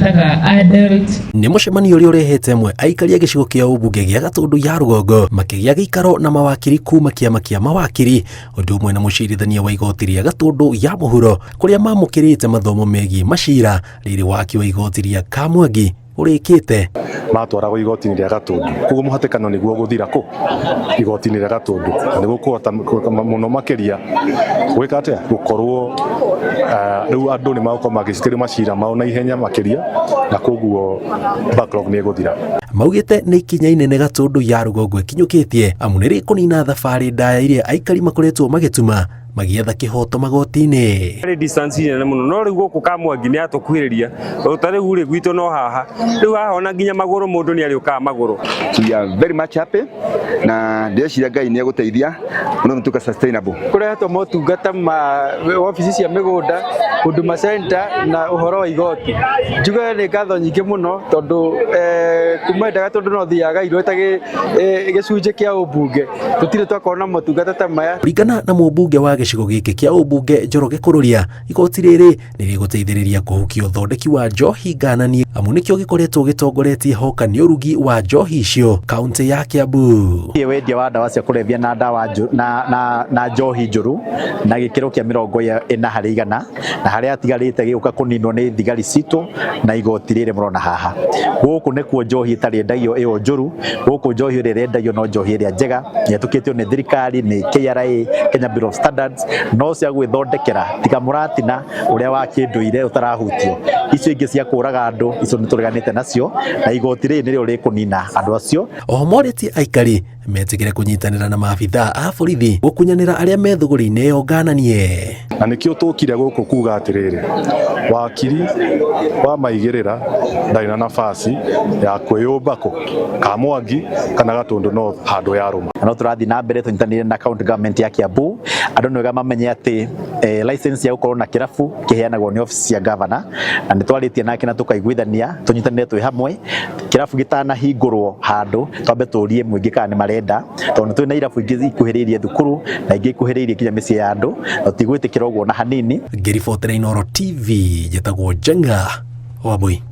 Twĩtaga adult. Nĩ mũcemanio ũrĩa ũrehete amwe aikari a gĩcigo kĩa ũmbunge gĩa Gatũndũ ya rũgongo makĩgĩa gĩikaro na mawakiri kuma kĩama kĩa mawakiri ũndũ ũmwe na mũcirithania wa igoti rĩa Gatũndũ ya mũhuro kũrĩa mamũkĩrĩte mathomo megiĩ macira rĩrĩ waki wa igoti rĩa Kamwangi ũrĩkĩte. Matwaragwo igoti-inĩ rĩa Gatũndũ, koguo mũhatĩkano nĩguo gũthira kũ igoti-inĩ rĩa Gatũndũ, na nĩguo kũhota mũno makĩria gwĩka atĩa, gũkorwo rĩu andũ nĩ magũkorwo magĩcitĩrio macira mao na ihenya makĩria, na koguo backlog nĩ ĩgũthira. Maugĩte nĩ ikinya inene Gatũndũ ya rũgongo ĩkinyũkĩtie amu nĩ rĩkũnina thabarĩ ndaya iria aikari makoretwo magĩtuma magĩetha kĩhoto magoti-inĩ. Harĩ distance nene mũno, no rĩu gũkũ Kamwangi nĩ atũkuhĩrĩria, ta rĩu rĩ gwitũ no haha, rĩu haha ona nginya magũrũ mũndũ nĩ arĩũkaga magũrũ. We are very much happy na ndĩreciria Ngai nĩ egũteithia mũno tuka sustainable. Kũrehetwo motungata ma wabici cia mĩgũnda, Huduma Center na ũhoro wa igoti. Njuge nĩ ngatho nyingĩ mũno tondũ kuma hĩndĩ ĩrĩa tondũ no thiaga irwo ta gĩcunjĩ kĩa ũmbunge tũtirĩ twakorwo na motungata ta maya. Kũringana na mũmbunge wa gĩcigo gĩkĩ kĩa ũmbunge Njoroge Kũrũria, igoti rĩrĩ nĩ rĩgũteithĩrĩria kũhukia ũthondeki wa njohi ngananie amu nĩkĩo gĩkoretwo gĩtongoretie hoka nĩ ũrugi wa njohi icio kaunti ya Kiambu. Wendia wa ndawa cia kũrebia na ndawa na njohi njũru na gĩkĩro kĩa 40%, na harĩa atigarĩte gĩũka kũninwo nĩ thigari citũ na igoti rĩrĩ mũrona haha. Gũkũ nĩkuo njohi ĩtarĩ endagio ĩyo njũru, gũkũ njohi ĩrĩa ĩrendagio no njohi ĩrĩa njega yetũkĩtio nĩ thirikari, nĩ KRA, Kenya Bureau of Standards, no cia gwĩthondekera tiga mũratina ũrĩa wa kĩndũire ũtarahutio. Icio ingĩ cia kũraga andũ icio nĩ tũreganĩte nacio, na igoti rĩrĩ nĩrĩo rĩkũnina andũ acio. Oho morĩtie aikari metĩkĩre kũnyitanĩra na maabithaa a borithi gũkunyanĩra arĩa me thũgũrĩ-inĩ ĩyo ngananie. Na nĩkĩo tũkire gũkũ kuga atĩrĩrĩ, wakiri wa maigĩrĩra ndarĩ na nafasi ya kwĩyũmba kũ Kamwangi kana Gatũndũ North handũ ya rũma. No tũrathiĩ na mbere tũnyitanĩire na county government ya Kiambu. Andũ nĩ wega mamenye atĩ license ya gũkorwo na kĩrabu kĩheanagwo nĩ office ya governor, na nĩ twarĩtie nake na tũkaiguithania tũnyitanĩre twĩ hamwe. Kĩrabu gĩtanahingũrwo handũ twambe tũrie mũingĩ kana nĩ marenda, tondũ nĩ tũrĩ na irabu ingĩ ikuhĩrĩirie thukuru na ingĩ ikuhĩrĩirie nginya mĩciĩ ya andũ, na tũtigwĩtĩkĩra ũguo na hanini. Ngĩribotera Inooro TV, njĩtagwo Njenga Wambui.